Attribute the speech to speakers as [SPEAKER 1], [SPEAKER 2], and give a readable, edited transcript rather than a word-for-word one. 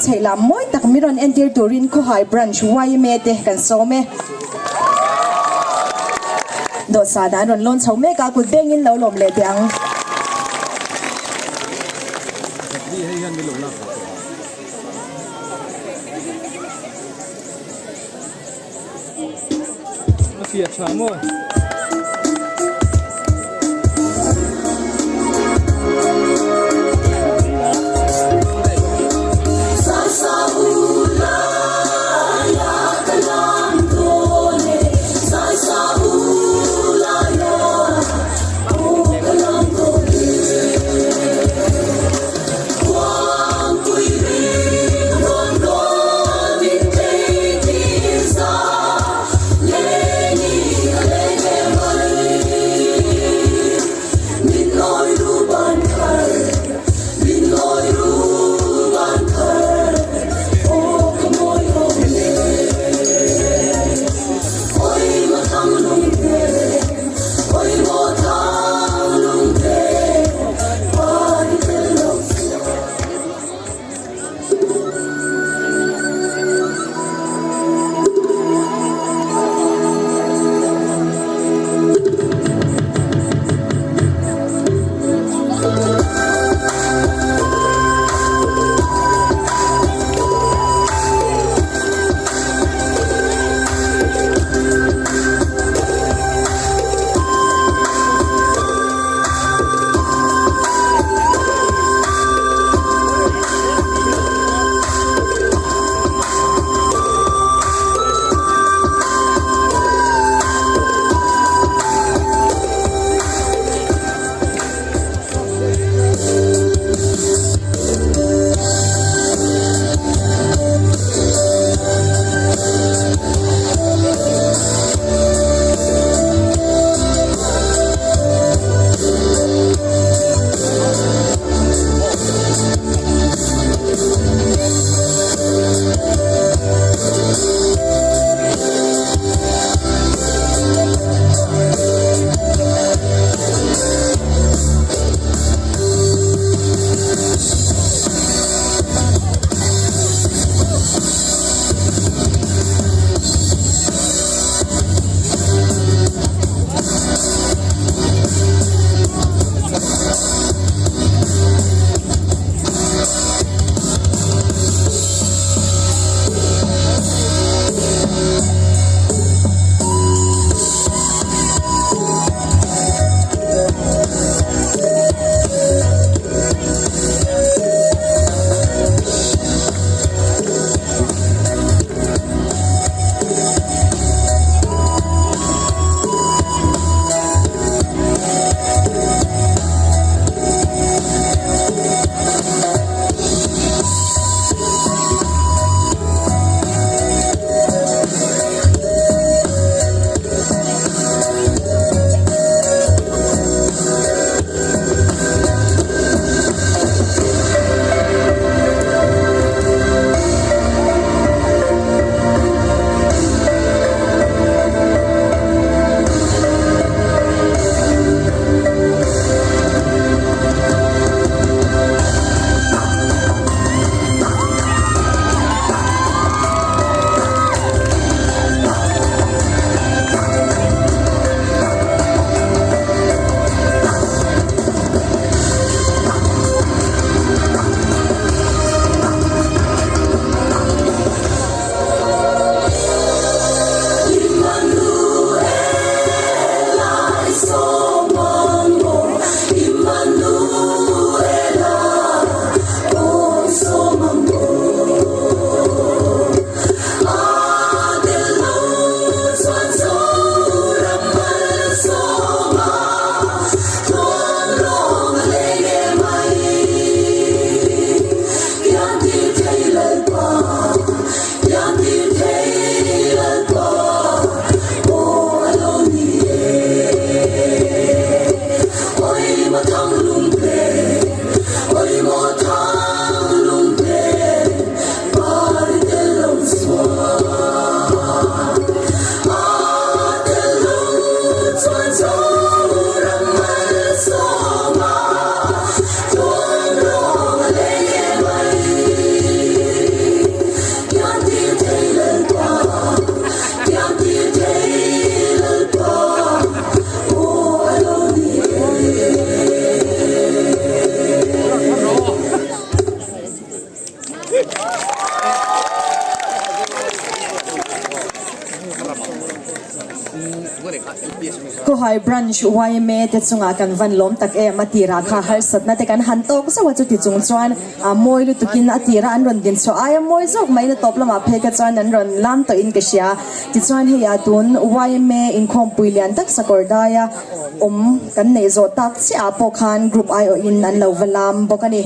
[SPEAKER 1] chheih lam mawi tak min rawn entir turin Khawhai Branch yma te kan sawm e. Dawhsan ah an rawn lawn chho mek a, kut bengin lo lawm leh teh ang.
[SPEAKER 2] A fiah tha maw?
[SPEAKER 1] Khawhai Branch yma te chungah kan van lawm tak em a tirah kha harsatna te kan han tawk zauh a chuti chung chuan a mawi lutukin a tira an rawn din chhuah aia mawi zawk mai na tawp lamah phei kha chuan an rawn lam tawhin ka hria. Tichuan hei ah tun yma inkhawmpui lian tak sakawr daia awm kan neih zawh tak chiah ah pawh khan group aiawhin an lo va lam bawk a ni.